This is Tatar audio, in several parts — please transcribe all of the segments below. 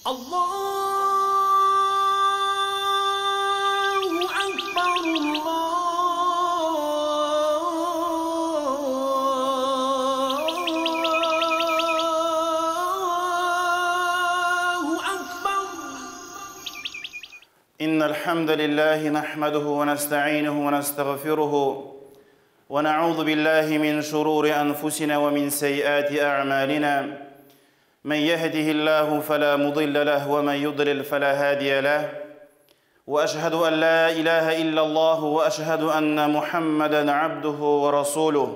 Allahu Akbar, Allahu Akbar. إن الحمد لله نحمده ونستعينه ونستغفره ونعوذ بالله من شرور أنفسنا ومن سيئات أعمالنا. من يهده الله فلا مضل له ومن يضلل فلا هادي له. وأشهد أن لا إله إلا الله وأشهد أن محمدا عبده ورسوله.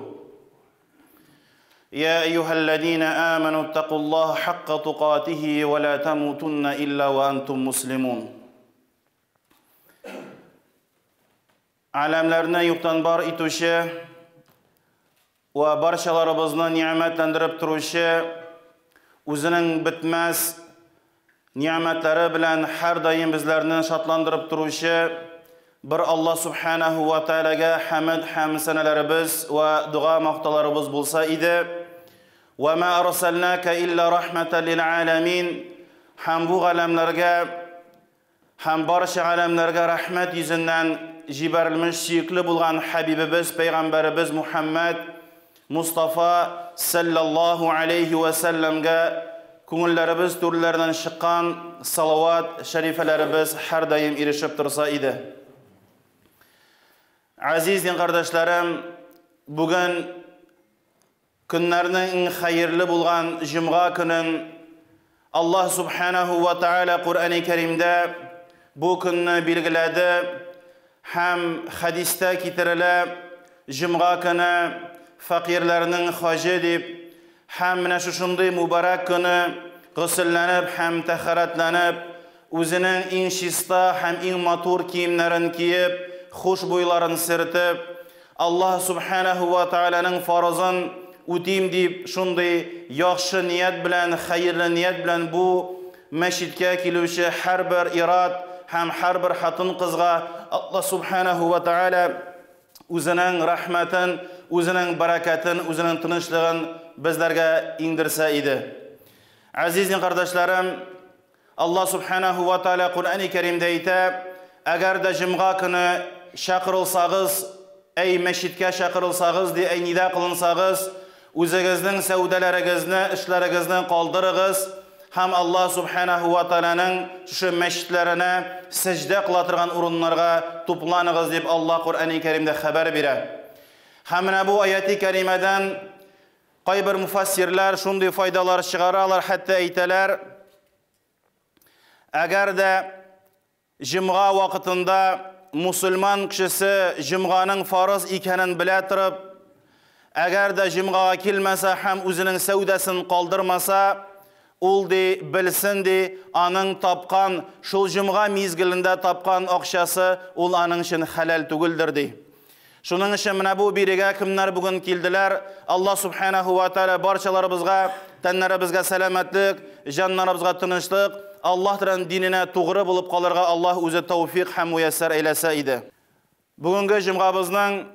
يا أيها الذين آمنوا اتقوا الله حق تقاته ولا تموتن إلا وأنتم مسلمون. Alemlerine юктан бар итүче вә барчаларыбызны ни'мәтләндереп торучы, үзенең бетмәс ни'мәтләре белән һәр даим безләрне шатландырып торучы бер Аллаһ субханаһу ва таалагә хәмд һәм сәнәләребез вә дога макталарыбыз булса иде. Ва ма арсалнака илля рахматан лил аламин. Һәм бу галәмнәргә һәм барча галәмнәргә рәхмәт йөзеннән җибәрелмеш сөекле булган хәбибебез пәйгамбәребез Мухаммад Мустафа саллаллаһу алейхи ва сәлләмгә күңелләребез түрләреннән чыккан салават шәрифәләребез һәр даим ирешеп торса иде. Азиз дин кардәшләрем, бүген көннәрнең иң хәерле булган җомга көнен Аллаһ субханаһу ва тааля Куръани Кәримдә бу көнне билгеләде. Һәм хәдистә китерелә җомга көне фәкыйрьләрнең хаҗы дип, һәм менә шушындый мубарак көне госелләнеп һәм тәһарәтләнеп, үзенең иң чиста һәм иң матур киемнәрен киеп, хушбуйларын сертеп, Аллаһ субханаһу ва тааляның фарызын үтим дип, шундый яхшы ният белән, хәерле ният белән бу мәчеткә килүче һәрбер ират һәм һәрбер хатын-кызга Аллаһ субханаһу ва тааля үзенең рәхмәтен, үзенең бәрәкәтен, үзенең тынычлыгын безләргә иңдерсә иде. Азиз дин кардәшләрем, Аллаһ субханаһу ва тааля Куръани Кәримдә әйтә: әгәр дә җомга көне чакырылсагыз, әй мәчеткә чакырылсагыз, ди, әй нидә кылынсагыз, үзегезнең сәүдәләрегезне, эшләрегезне калдырыгыз һәм Аллаһ субханаһу ва тааляның шушы мәчетләренә сәҗдә кыла торган урыннарга тупланыгыз дип Аллаһ Куръани Кәримдә хәбәр бирә. Һәм менә бу аяти кәримәдән кайбер муфассирлар шундый файдалар чыгаралар, хәтта әйтәләр: әгәр дә җомга вакытында мусульман кешесе җомганың фарыз икәнен белә торып, әгәр дә җомгага килмәсә һәм үзенең сәүдәсен калдырмаса, ул ди белсен ди, аның тапкан шул җомга мизгелендә тапкан акчасы ул аның өчен хәләл түгелдер ди. Шуның өчен менә бу бирегә кемнәр бүген килделәр, Аллаһ субханаһу ва тааля барчаларыбызга, тәннәребезгә сәламәтлек, җаннарыбызга тынычлык, Аллаһ Тәгаләнең диненә тугры булып калырга Аллаһ үзе тәүфик һәм муяссар әйләсә иде. Бүгенге җомгабызның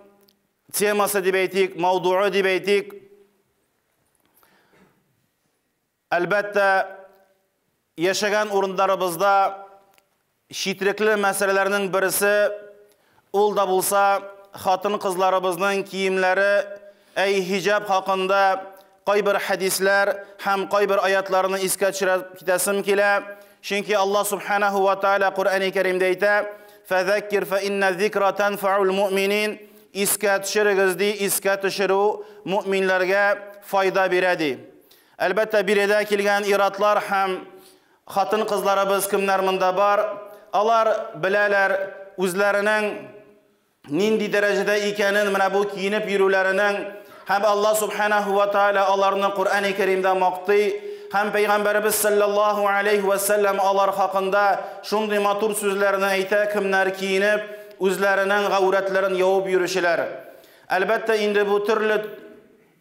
темасы дип әйтик, мавдуы дип әйтик, әлбәттә, яшәгән урыннарыбызда читрекле мәсьәләләрнең берсе ул да булса хатын-кызларыбызның киемнәре, әй хиҗаб хакында кайбер хәдисләр һәм кайбер аятларны искә төшереп китәсем килә. Чөнки Аллаһ субханаһу ва тааля Куръани Кәримдә әйтә: "Фәзәккир фә инна зикра танфаул муъминин." Искә төшерегез ди, искә төшерү муъминләргә файда бирә ди. Әлбәттә, биредә килгән иратлар һәм хатын-кызларыбыз кемнәр монда бар, алар беләләр үзләренең нинди дәрәҗәдә икәнен, менә бу киенеп йөрүләренең, һәм Аллаһ субханаһу ва тааля аларны Куръани Кәримдә мактый, һәм пәйгамбәребез саллаллаһу алейхи ва сәлләм алар хакында шундый матур сүзләрне әйтә, кемнәр киенеп үзләренең гаурәтләрен явып йөрүчеләр. Әлбәттә, инде бу төрле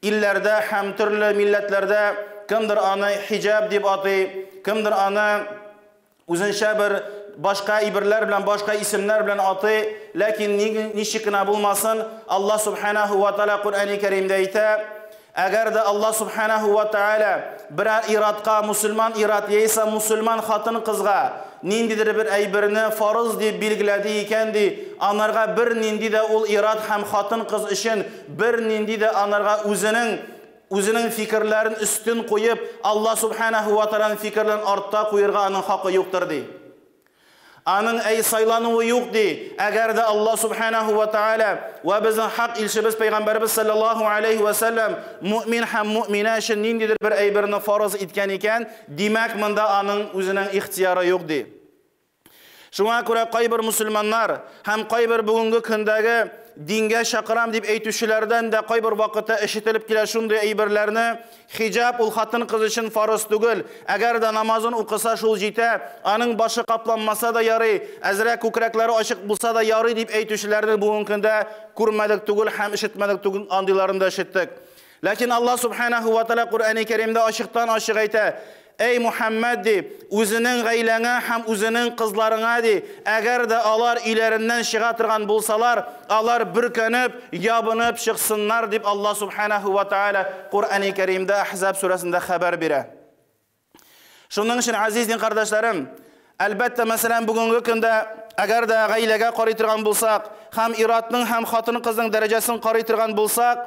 илләрдә һәм төрле милләтләрдә кемдер аны хиҗаб дип атый, кемдер аны үзенчә бер башка иберләр белән, башка исемнәр белән атый, ләкин ничек кенә булмасын, Аллаһ субханаһу ва тааля Куръани Кәримдә әйтә: Әгәр дә Аллаһ субханаһу ва тааля берәр иратка, мусульман ират яисә мусульман хатын-кызга ниндидер бер әйберне фарыз дип билгеләде икән ди, анарга бер нинди дә ул ират һәм хатын-кыз өчен бер нинди дә анарга үзенең фикерләрен өстен куеп, Аллаһ субханаһу ва тааляның фикерләрен артта куярга аның хакы юктыр ди. Аның әй сайлануы юк ди. Әгәр дә Аллаһ субханаһу ва тааля ва безнең хак илчебез пәйгамбәрбез саллаллаһу алейхи ва саллям муъмин һәм муъмина өчен ниндидер бер әйберне фарыз иткән икән, димәк монда аның үзенең ихтияры юк ди. Шуңа күрә кайбер мусульманнар һәм кайбер бүгенге көндәге дингә чакырам дип әйтүчеләрдән дә кайбер вакытта ишетелеп килә шундый әйберләрне: хиҗаб ул хатын-кыз өчен фарыз түгел, әгәр дә намазын укыса шул җитә, аның башы капланмаса да ярый, әзрәк күкрәкләре ачык булса да ярый дип әйтүчеләрне бүгенге көндә күрмәдек түгел һәм ишетмәдек түгел, андыйларын да ишеттек. Ләкин Аллаһ субханаһу ва тааля Куръани Кәримдә ачыктан ачык әйтә: Эй Мухаммад ди, үзенең гаиләңә һәм үзенең кызларыңа ди, әгәр дә алар өйләреннән чыга торган булсалар, алар бөркәнеп, ябынып чыксыннар дип Аллаһ субханаһу ва тааля Куръани Кәримдә Ахзаб сүрәсендә хәбәр бирә. Шуның өчен, азиз дин кардәшләрем, әлбәттә, мәсәлән, бүгенге көндә әгәр дә гаиләгә карый торган булсак, һәм иратның һәм хатын-кызның дәрәҗәсен карый торган булсак,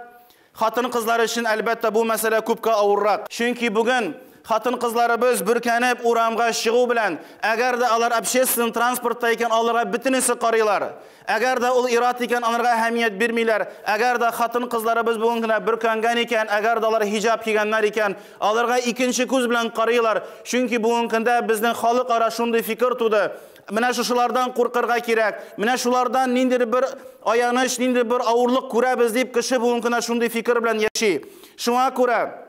хатын-кызлар өчен әлбәттә бу мәсьәлә күпкә авыррак. Чөнки бүген хатын-кызларыбыз бөркәнеп урамга чыгу белән, әгәр дә алар общественный транспортта икән, аларга бөтенесе карыйлар. Әгәр дә ул ират икән, аларга әһәмият бирмиләр. Әгәр дә хатын-кызларыбыз бүген генә бөркәнгән икән, әгәр дә алар хиҗаб кигәннәр икән, аларга икенче күз белән карыйлар. Чөнки бүгенге көндә безнең халык ара шундый фикер туды: менә шушылардан куркырга кирәк, менә шулардан ниндидер бер аяныч, ниндидер бер авырлык күрәбез дип кеше бүгенге көндә шундый фикер белән яши. Шуңа күрә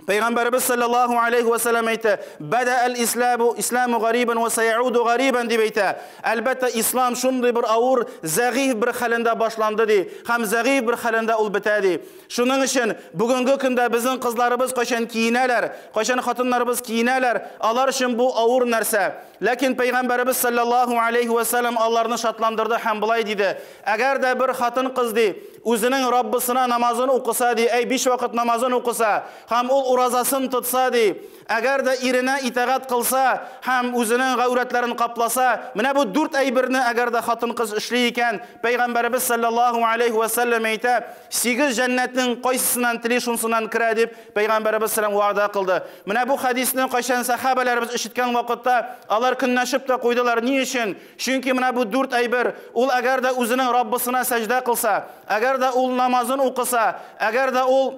Пәйгамбәребез саллаллаһу алейхи ва саллям әйтә: "Бада аль-исламу исламу гарибан ва саяуду гарибан" дип әйтә. Әлбәттә, ислам шундый бер авыр, зәгыйф бер хәлендә башланды ди, һәм зәгыйф бер хәлендә ул бетә ди. Шуның өчен бүгенге көндә безнең кызларыбыз кайчан киенәләр, кайчан хатыннарыбыз киенәләр, алар өчен бу авыр нәрсә. Ләкин Пәйгамбәребез саллаллаһу алейхи ва саллям аларны шатландырды һәм болай диде: "Әгәр дә бер хатын-кыз ди, үзенең Раббысына намазын укыса ди, әй 5 вакыт намазын укыса, һәм ул уразасын тотса ди, әгәр дә иренә итагать кылса һәм үзенең гаурәтләрен капласа, менә бу 4 әйберне әгәр дә хатын-кыз эшли икән, Пәйгамбәребез саллаллаһу алейхи ва саллям әйтә, 8 җәннәтнең кайсысыннан тели шунсыннан керә дип Пәйгамбәребез саллаллаһу вәгъдә кылды. Менә бу хәдисне кайчан сахабаларыбыз ишеткән вакытта алар көнләшеп тә куйдылар. Ни өчен? Чөнки менә бу 4 әйбер, ул әгәр дә үзенең Раббысына сәҗдә кылса, әгәр дә ул намазын укыса, әгәр дә ул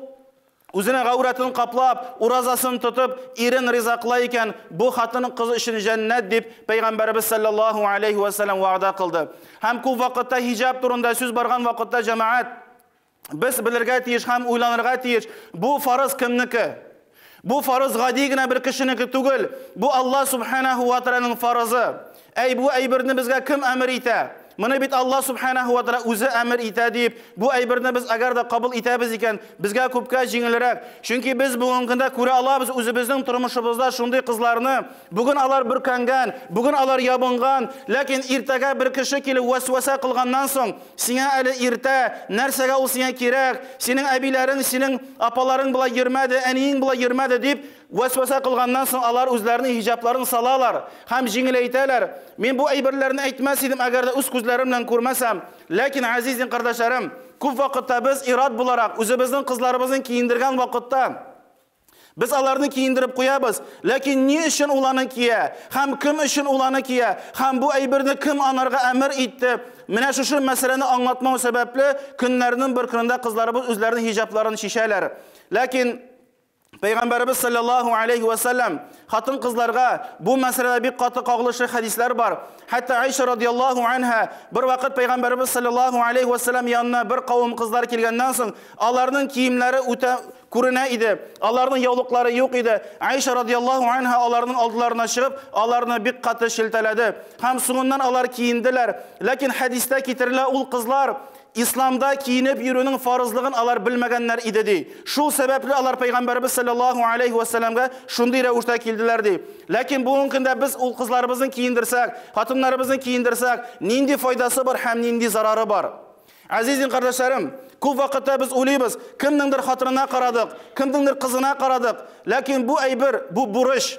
үзенең гаурәтен каплап, уразасын тотып, ирен риза кыла икән, бу хатын кыз өчен җәннәт дип Пәйгамбәребез саллаллаһу алейхи ва саллям вәгъдә кылды. Һәм күп вакытта хиҗаб турында сүз барган вакытта җәмәгать без белергә тиеш һәм уйланырга тиеш, бу фарыз кемнеке? Бу фарыз гади генә бер кешенеке түгел, бу Аллаһ субханаһу ва тааляның фарызы. Әй, бу әйберне безгә кем әмер итә? Моны бит Аллаһ субханаһу ва тааля үзе әмер итә дип, бу әйберне без әгәр дә кабул итәбез икән, безгә күпкә җиңелрәк. Чөнки без бүгенге көндә күрә алабыз үзебезнең тормышыбызда шундый кызларны, бүген алар бөркәнгән, бүген алар ябынган, ләкин иртәгә бер кеше килеп вәсвәсә кылганнан соң, сиңа әле иртә, нәрсәгә ул сиңа кирәк, синең әбиләрең, синең апаларың болай йөрмәде, әниең болай йөрмәде дип вәсвәсә кылганнан соң алар үзләренең хиҗабларын салалар һәм җиңеләйтәләр. Мин бу әйберләрне әйтмәс идем, әгәр дә үз күзләрем белән күрмәсәм. Ләкин, азиз дин кардәшләрем, күп вакытта без ират буларак үзебезнең кызларыбызны киендергән вакытта без аларны киендереп куябыз, ләкин ни өчен ул аны кия, һәм кем өчен ул аны кия, һәм бу әйберне кем анарга әмер итте? Менә шушы мәсьәләне аңлатмау сәбәпле көннәрнең бер көнендә кызларыбыз үзләренең хиҗабларын шишәләр. Ләкин Пәйгамбәребез саллаллаһу алейхи ва саллям хатын-кызларга бу мәсьәләдә бик каты кагылышлы хәдисләр бар. Хәтта Айша радияллаһу анха бер вакыт Пәйгамбәребез саллаллаһу алейхи ва саллям янына бер кавым кызлар килгәннән соң, аларның киемнәре үтә күренә иде, аларның яулыклары юк иде. Айша радияллаһу анха аларның алдыларына чыгып, аларны бик каты шелтәләде. Һәм соңыннан алар киенделәр. Ләкин хәдистә китерелә, ул кызлар Исламда киенеп йөрүнең фарызлыгын алар белмәгәннәр иде ди. Шул сәбәпле алар Пәйгамбәребез саллаллаһу алейхи ва саллямга шундый рәвештә килделәр ди. Ләкин бүгенге көндә без ул кызларыбызны киендерсәк, хатыннарыбызны киендерсәк, нинди файдасы бар һәм нинди зарары бар? Азиз дин кардәшләрем, күп вакытта без уйлыйбыз, кемнеңдер хатынына карадык, кемнеңдер кызына карадык, ләкин бу әйбер, бу бурыч.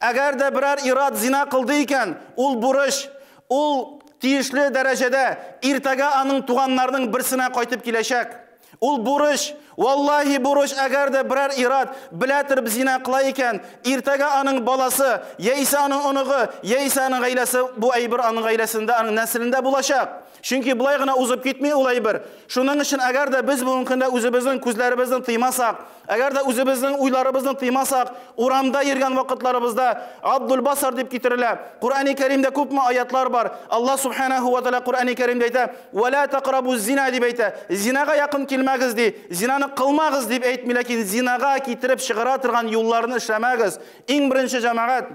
Әгәр дә берәр ир-ат зина кылды икән, ул бурыч, ул тиешле дәрәҗәдә иртәгә аның туганнарының берсенә кайтып киләчәк. Ул бурыч, валлаһи бурыч, әгәр дә берәр ир-ат белә торып зина кыла икән, иртәгә аның баласы, яисә аның оныгы, яисә аның гаиләсе, бу әйбер аның гаиләсендә, аның нәселендә булачак. Чөнки болай гына узып китми ул әйбер. Шуның өчен әгәр дә без бүгенге көндә үзебезнең күзләребезне тыймасак, әгәр дә үзебезнең уйларыбызны тыймасак, урамда йөргән вакытларыбызда Абдул Басар дип китерелә. Коръәни Кәримдә күпме аятлар бар. Аллаһ субханаһу ва тааля Коръәни Кәримдә әйтә: "Ва ла тaqрабу зина" дип әйтә. Зинага якын килмәгез ди. Зинаны кылмагыз дип әйтми, ләкин зинага китереп чыгара торган юлларны эшләмәгез. Иң беренче җәмәгать,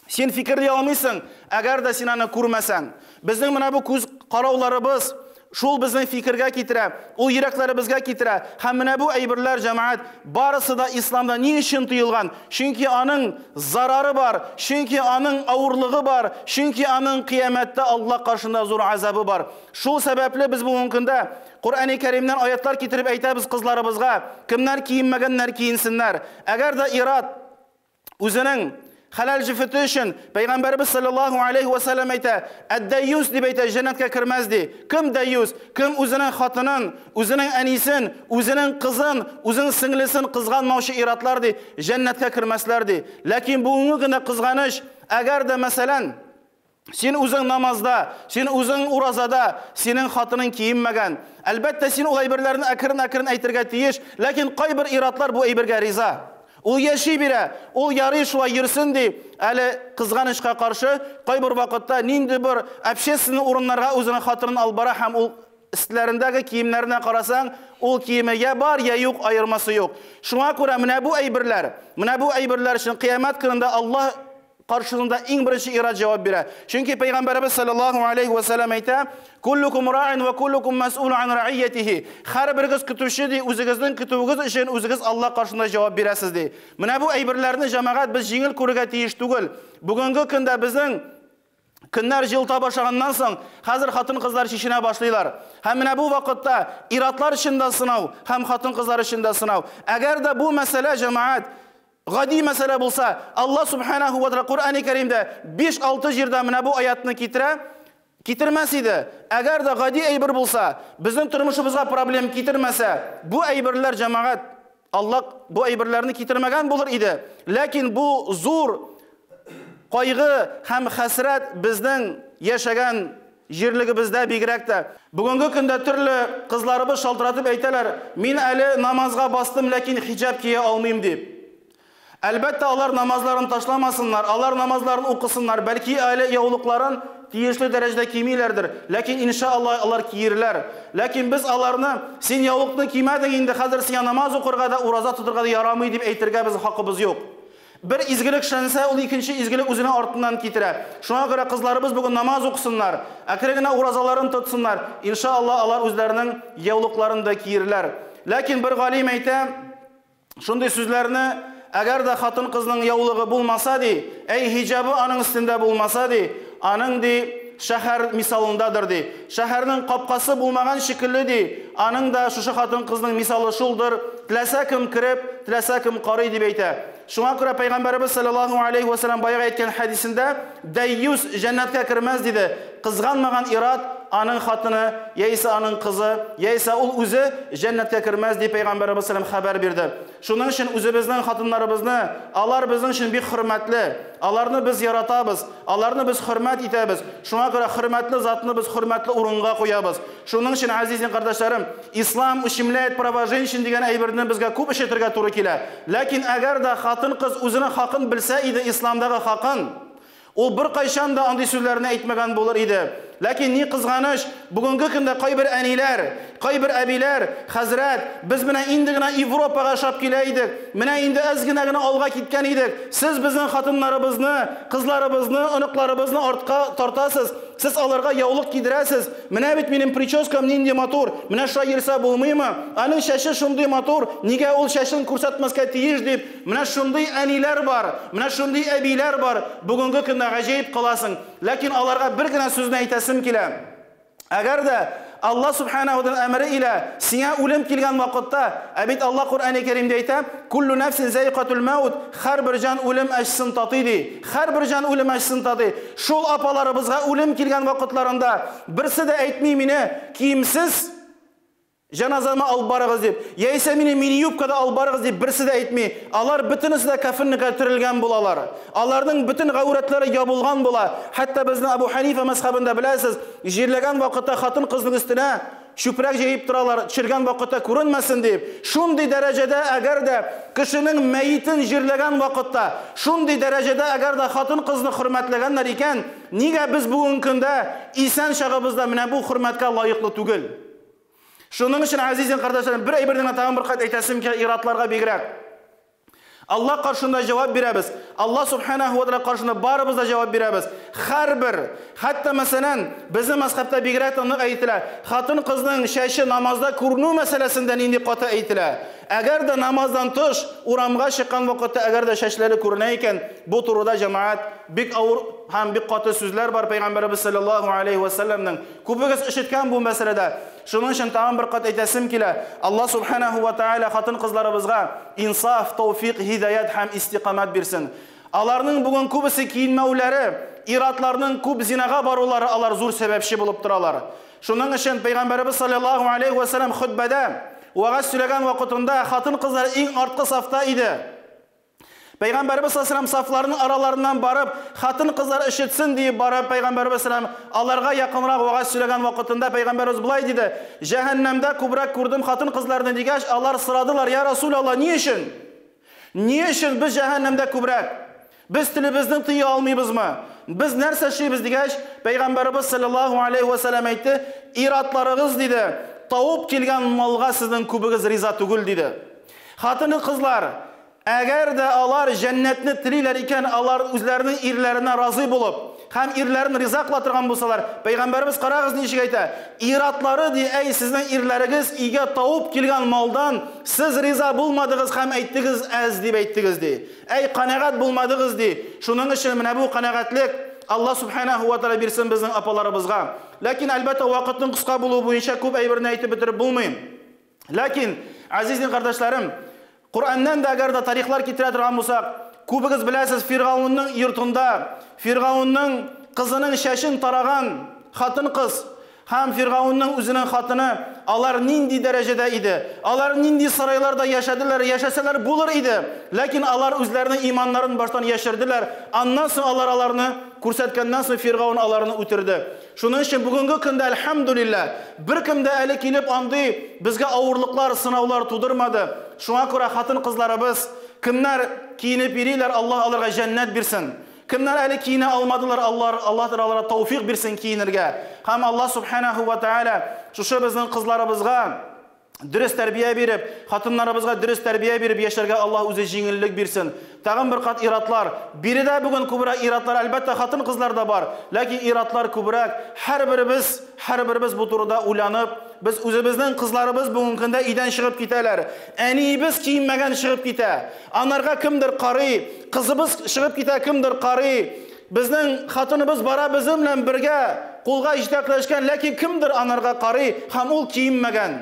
син фикерли алмыйсың, әгәр дә син аны күрмәсәң. Безнең менә бу күз карауларыбыз шул безнең фикергә китерә, ул йөрәкләребезгә китерә. Һәм менә бу әйберләр, җәмәгать, барысы да исламда ни өчен тыелган? Чөнки аның зарары бар, чөнки аның авырлыгы бар, чөнки аның кыямәттә Аллаһ каршында зур азабы бар. Шул сәбәпле без бүгенге көндә Коръәни Кәримнән аятлар китереп әйтәбез кызларыбызга, кемнәр киенмәгәннәр киенсеннәр. Әгәр дә ир-ат үзенең хәләл җефете өчен Пәйгамбәребез саллаллаһу алейхи ва саллям әйтә, "Әд-дәйюс" дип әйтә, җәннәткә кермәс ди. Кем дәйюс? Кем үзенең хатынын, үзенең әнисен, үзенең кызын, үзенең сеңлесен кызганмаучы ир-атлар ди, җәннәткә кермәсләр ди. Ләкин бүгенге көндә кызганыч, әгәр дә мәсәлән, син үзең намазда, син үзең уразада, синең хатының киенмәгән. Әлбәттә, син ул әйберләрне әкрен-әкрен әйтергә тиеш, ләкин кайбер ир-атлар бу әйбергә риза. Ул яши бирә, ул ярый шулай йөрсен ди. Әле кызганычка каршы, кайбер вакытта нинди бер общественный урыннарга үзенең хатынын алып бара һәм ул өстләрендәге киемнәренә карасаң, ул киеме я бар, я юк, аермасы юк. Шуңа күрә менә бу әйберләр, менә бу әйберләр өчен кыямәт көнендә Аллаһ каршысында иң беренче ир-ат җавап бирә. Чөнки Пәйгамбәребез саллаллаһу алейхи ва саллям әйтә: "Куллукум ра'ин ва куллукум мас'улун ан ра'иятихи." Һәрберегез көтүче ди, үзегезнең көтүегез өчен үзегез Аллаһ каршында җавап бирәсез ди. Менә бу әйберләрне җәмәгать без җиңел күрергә тиеш түгел. Бүгенге көндә безнең көннәр җылыта башлаганнан соң, хәзер хатын-кызлар чишенә башлыйлар. Һәм менә бу вакытта ир-атлар өчен дә сынау, һәм хатын-кызлар өчен дә сынау. Әгәр дә бу мәсьәлә җәмәгать гади мәсьәлә булса, Аллаһ субханаһу ва тааля Коръәни Кәримдә 5-6 җирдә менә бу аятны китерә, китермәс иде. Әгәр дә гади әйбер булса, безнең тормышыбызга проблем китермәсә, бу әйберләр җәмәгать Аллаһ бу әйберләрне китермәгән булыр иде. Ләкин бу зур кайгы һәм хәсрәт безнең яшәгән җирлегебездә бигрәк тә. Бүгенге көндә төрле кызларыбыз шалтыратып әйтәләр, мин әле намазга бастым, ләкин хиҗаб кия алмыйм дип. Әлбәттә, алар намазларын ташламасыннар, алар намазларын укысыннар, бәлки әле яулыкларын тиешле дәрәҗәдә кимиләрдер, ләкин иншаллаһ алар киерләр. Ләкин без аларны, син яулыкны кимәдең инде, хәзер сиңа намаз укырга да, ураза тотырга да ярамый дип әйтергә безнең хакыбыз юк. Бер изгелек эшләнсә, ул икенче изгелек үзенең артыннан китерә. Шуңа күрә кызларыбыз бүген намаз укысыннар, әкрен генә уразаларын тотсыннар. Иншаллаһ алар үзләренең яулыкларын да киерләр. Ләкин бер галим әйтә, шундый сүзләрне, әгәр дә хатын-кызның яулыгы булмаса ди, әй хиҗабы аның өстендә булмаса ди, аның ди шәһәр мисалындадыр ди. Шәһәрнең капкасы булмаган шикелле ди, аның да шушы хатын-кызның мисалы шулдыр, теләсә кем кереп, теләсә кем карый дип әйтә. Шуңа күрә Пәйгамбәребез саллаллаһу алейхи ва саллям баягы әйткән хәдисендә дәйюс җәннәткә кермәс диде. Кызганмаган ир-ат аның хатыны, яисә аның кызы, яисә ул үзе җәннәткә кермәс дип Пәйгамбәребез саллаллаһу хәбәр бирде. Шуның өчен үзебезнең хатыннарыбызны, алар безнең өчен бик хөрмәтле, аларны без яратабыз, аларны без хөрмәт итәбез. Шуңа күрә хөрмәтле затны без хөрмәтле урынга куябыз. Шуның өчен, азиз кардәшләрем, ислам ущемляет права женщин дигән әйберне безгә күп ишетергә туры килә. Ләкин әгәр дә хатын-кыз үзенең хакын белсә иде, исламдагы хакын, ул бер кайчан да андый сүзләрне әйтмәгән булыр иде. Ләкин ни кызганыч, бүгенге көндә кайбер әниләр, кайбер әбиләр, хәзрәт, без менә инде генә Европага ашап килә идек, менә инде әз генә генә алга киткән идек. Сез безнең хатыннарыбызны, кызларыбызны, оныкларыбызны артка тартасыз. Сез аларга яулык кидерәсез. Менә бит минем прическам нинди матур. Менә шулай йөрсә булмыймы? Аның чәче шундый матур, нигә ул чәчен күрсәтмәскә тиеш дип, менә шундый әниләр бар, менә шундый әбиләр бар. Бүгенге көндә гаҗәеп каласың. Ләкин аларга бер генә сүзне әйтәсем килә. Әгәр дә Алла субханаху ва тааля әмере илә сиңа үлем килгән вакытта, ә бит Алла Коръәни Кәримдә әйтә, куллу нафсин зайкатул маут, һәрбер җан үлем ачысын татый ди. Һәрбер җан үлем ачысын татый. Шул апаларыбызга үлем килгән вакытларында берсе дә әйтми мине киемсез җаназама алып барыгыз дип, яисә мине мини-юбкада алып барыгыз дип берсе дә әйтми. Алар бөтенесе дә кафеннеке төрелгән булалар. Аларның бөтен гаурәтләре ябылган була. Хәтта безнең Абу Ханифа мәзхәбендә беләсез, җирләгән вакытта хатын-кызның өстенә чүпрәк җәеп торалар, төшергән вакытта күренмәсен дип. Шундый дәрәҗәдә әгәр дә кешенең мәетен җирләгән вакытта, шундый дәрәҗәдә әгәр дә хатын-кызны хөрмәтләгәннәр икән, нигә без бүгенге көндә исән чагыбызда менә бу хөрмәткә лаеклы түгел? Шуның өчен, азизин кардәшләрем, бер әйберне генә тагын бер кат әйтәсем килә ир-атларга бигрәк. Алла каршында җавап бирәбез. Алла субханаху ва тааля каршында барыбыз да җавап бирәбез. Һәрбер, хәтта мәсәлән, безнең мәзхәбтә бигрәк тә нык әйтелә, хатын-кызның чәче намазда күренү мәсьәләсендә нинди каты әйтелә. Әгәр дә намаздан тыш урамга чыккан вакытта әгәр дә чәчләре күренә икән, бу турыда җәмәгать бик авыр һәм бик каты сүзләр бар Пәйгамбәребез саллаллаһу алейхи ва саллямның. Күбегез ишеткән бу мәсьәләдә. Шуның өчен тагын бер кат әйтәсем килә. Алла субханаху ва тааля хатын-кызларыбызга инсаф, тауфик, һидаят һәм истикамат бирсен. Аларның бүген күбесе киенмәүләре, ир-атларның күп зинага барулары алар зур сәбәпче булып торалар. Шуның өчен Пәйгамбәребез саллаллаһу алейхи ва саллям хөтбәдә вәгазь сөйләгән вакытында хатын-кызлар иң арткы сафта иде. Пәйгамбәребез саллаллаһу алейһи ва саллям сафларының араларыннан барып, хатын-кызлар ишетсен диеп барып, Пәйгамбәребез саллаллаһу алейһи ва саллям аларга якынрак вәгазь сөйләгән вакытында Пәйгамбәребез былай диде: "Җәһәннәмдә күбрәк күрдем хатын-кызларны" дигәч, алар сорадылар: "Я Расулаллаһ, ни өчен? Ни өчен без җәһәннәмдә күбрәк? Без телебезне тыя алмыйбызмы? Без нәрсә эшлибез?" дигәч, Пәйгамбәребез саллаллаһу алейһи ва саллям әйтте: "Ир-атларыгыз, диде, тавып килгән малга сезнең күбегез риза түгел", диде. Хатын-кызлар, әгәр дә алар җәннәтне телиләр икән, алар үзләренең ирләренә разый булып, һәм ирләрен риза кыла торган булсалар, Пәйгамбәребез карагыз ничек әйтә: "Ир-атлары, ди, әй сезнең ирләрегез өйгә тавып килгән малдан сез риза булмадыгыз һәм әйттегез әз дип әйттегез, ди. Әй канәгать булмадыгыз, ди. Шуның өчен менә бу канәгатьлек Алла субханаху ва тааля бирсен безнең апаларыбызга. Ләкин әлбәттә вакытның кыска булуы буенча күп әйберне әйтеп бетереп булмый. Ләкин, азиз кардәшләрем, Коръәннән дә әгәр дә тарихлар китерә торган булсак, күбегез беләсез, Фиргаунның йортында Фиргаунның кызының чәчен тараган хатын-кыз һәм Фиргаунның үзенең хатыны, алар нинди дәрәҗәдә иде? Алар нинди сарайларда яшәделәр, яшәсәләр булыр иде. Ләкин алар үзләренең иманнарын баштан яшерделәр. Аннан соң алар аларны күрсәткәннән соң Фиргаун аларны үтерде. Шуның өчен бүгенге көндә әлхәмдүлилләһ, беркем дә әле килеп андый безгә авырлыклар, сынаулар тудырмады. Шуңа күрә хатын-кызларыбыз, кемнәр киенеп йөриләр, Аллаһ аларга җәннәт бирсен. Кемнәр әле киенә алмадылар, Аллаһ Аллаһ Тәгалә аларга тауфик бирсен киенергә. Һәм Аллаһ субханаху ва тааля шушы безнең кызларыбызга дөрес тәрбия биреп, хатыннарыбызга дөрес тәрбия биреп яшәргә Аллаһ үзе җиңеллек бирсен. Тагын бер кат ир-атлар, биредә бүген күбрәк ир-атлар, әлбәттә хатын-кызлар да бар, ләкин ир-атлар күбрәк. Һәрберебез, һәрберебез бу турыда уйланып, без үзебезнең кызларыбыз бүгенге көндә өйдән чыгып китәләр. Әниебез киенмәгән чыгып китә. Анарга кемдер карый, кызыбыз чыгып китә, кемдер карый. Безнең хатыныбыз бара безнең белән бергә кулга җитәкләшкән, ләкин кемдер анарга карый һәм ул киенмәгән.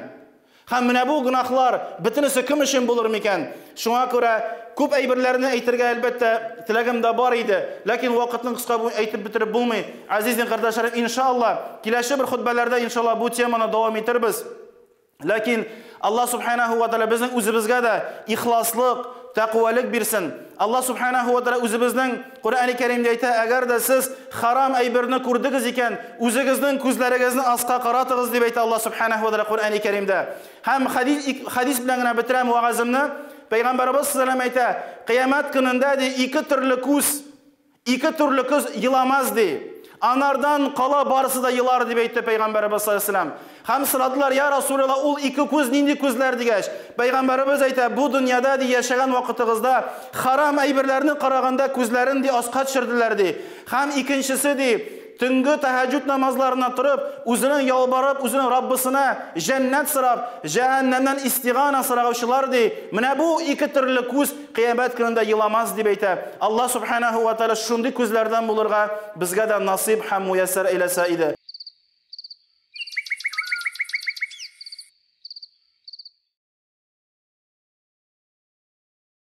Һәм менә бу гөнаһлар бөтенесе кем өчен булыр микән? Шуңа күрә күп әйберләрне әйтергә әлбәттә теләгем дә бар иде, ләкин вакытның кыска бу әйтеп бетереп булмый. Азиз дин кардәшләрем, иншалла, киләсе бер хөтбәләрдә иншалла бу теманы дәвам итербез. Ләкин Аллаһ субханаху ва тааля безнең үзебезгә дә ихласлык, тәкъвалык бирсен. Аллаһ субханаху ва тааля үзебезнең Коръәни Кәримдә әйтә, әгәр дә сез харам әйберне күрдегез икән, үзегезнең күзләрегезне аска каратыгыз дип әйтә Аллаһ субханаху ва тааля Коръәни Кәримдә. Һәм хадис белән генә бетерәм вәгаземне. Пәйгамбәребез саллаллаһу алейһи ва әйтә, кыямәт көнендә ди ике төрле күз, ике төрле күз еламаз ди. Анардан кала барысы да елар дип әйтте Пәйгамбәребез саллаллаһу алейһи ва саллям. Һәм сорадылар, я Расулаллаһ, ул ике күз нинди күзләр дигәч, Пәйгамбәребез әйтә, бу дөньяда ди яшәгән вакытыгызда харам әйберләрне караганда күзләрен ди аска төшерделәр ди. Һәм икенчесе ди, төнге тәһәҗҗүд намазларына торып, үзенең ялбарып, үзенең Раббысына җәннәт сорап, җәһәннәмнән истигана сораучылар ди. Менә бу ике төрле күз кыямәт көнендә еламаз дип әйтә. Аллаһ субханаху ва тааля шундый күзләрдән булырга безгә дә насыйп һәм муяссар әйләсә иде.